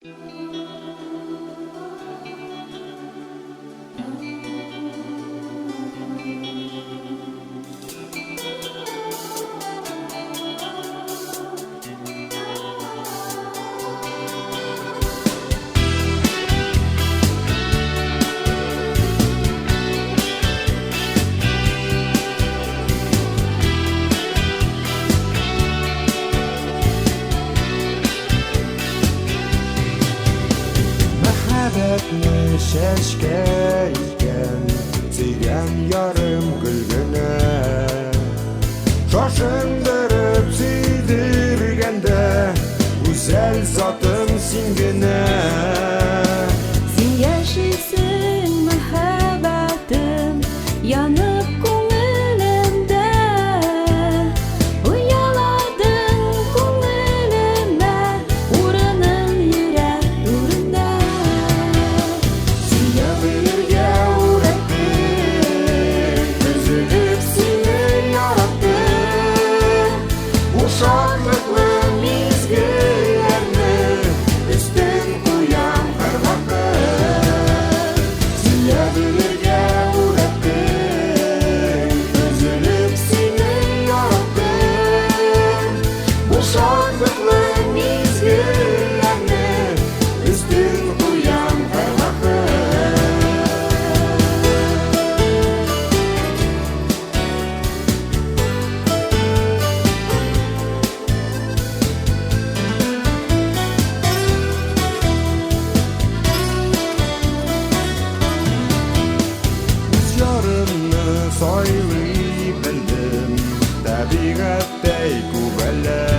Мәхәббәтне чәчкә иткән, сөйгән ярым гөл генә. Шашындырып сөйдергәндә, гүзәл затым син генә. Син яшисең, мәхәббәтем, янып күңелемдә. Ояладың күңелемә, урының йөрәк түрендә. Сөя белергә үрәттең, өзелеп сине яраттым. Бу шатлыклы мизгелләрне өстен куям һәрвакыт. Сөя белергә үрәттең, өзелеп сине яраттым. Бу шатлыклы мизгелләрне өстен куям һәрвакыт. Үз ярымны сайлый белдем, табигатьтәй күбәләк.